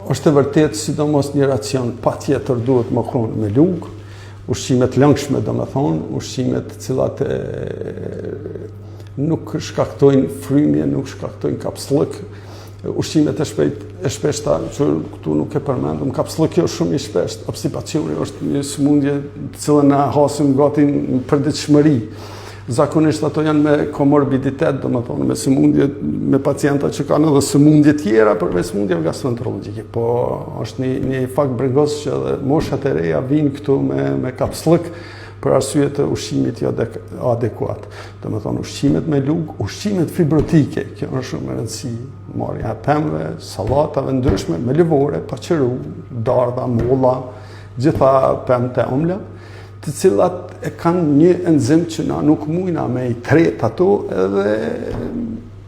Është e vërtetë, sidomos një racion patjetër duhet me konë me lugë, ushqime të lëngshme, domethonë, ushqime të cilat e, nuk shkaktojnë frymje, nuk shkaktojnë kapsllëk, ushqimet e shpejt e shpeshta që këtu nuk e përmendëm, kapsllëku është shumë i shpesht, obstipacioni është një sëmundje të cilën na hasim gati në përditshmëri. Zakonisht ato janë me komorbiditet, domethonë, me sëmundje, me pacienta që kanë edhe sëmundje tjera përveç sëmundjeve gastroenterologjike. Po është një, një fakt brengosës që edhe moshat e reja vijnë këtu me, me kapsllëk për arsye të ushqimit jo adekuat. Domethonë, ushqimet me lugë, ushqimet fibrotike, kjo është shumë me rëndësi, marrja e pemëve, sallatave ndryshme, me lëvore, pa qëru, dardha, molla, gjitha pemët e omla, të cilat e kanë një enzim që na nuk mujna me i tret ato edhe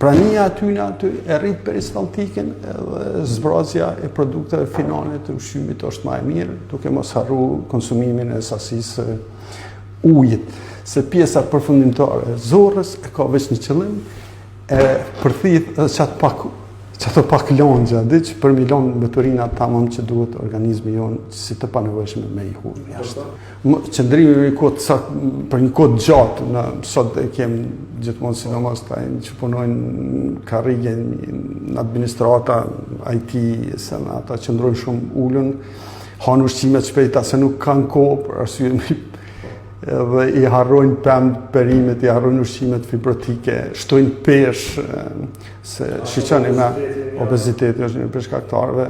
prania atyne aty e rrit peristaltikën edhe zbrazja e produkteve finale të ushqimit është ma e mirë, duke mos harru konsumimin e sasisë së ujit, se pjesa përfundimtare e zorrës e ka veç një qëllim, e përthith edhe qatë pak qato pak lëngje, di që për mi lonë mbeturinat tamam që duhet organizmi jonë si të panevojshme me i hudhë jashtë. Qëndrimi për një kohë të për një kohë të gjatë, në sot e kem gjithmonë sidomos ata që punojnë në karrige në administrata, IT, se në ata qëndrojnë shumë ulun, hanë ushqime të shpejta se nuk kanë kohë për arsye me edhe i harrojnë pemë, perimet, i harrojnë ushqimet fibrotike, shtojnë peshë, se shiqoni me obeziteti është një prej shkaktarëve,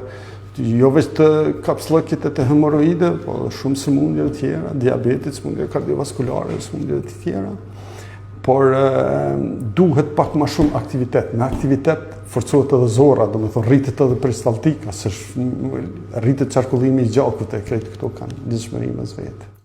jo veç të kapsllëkit e të hemorroideve, po edhe shumë sëmundjeve tjera, diabetit, sëmundjeve kardiovaskulare, sëmundjeve të tjera. Por duhet pak ma shumë aktivitet. Me aktivitet forcohet edhe zorra, domethonë rritet edhe peristaltika, se rritet qarkullimi i gjakut e krejt këto kanë lidhshmëri mes vete.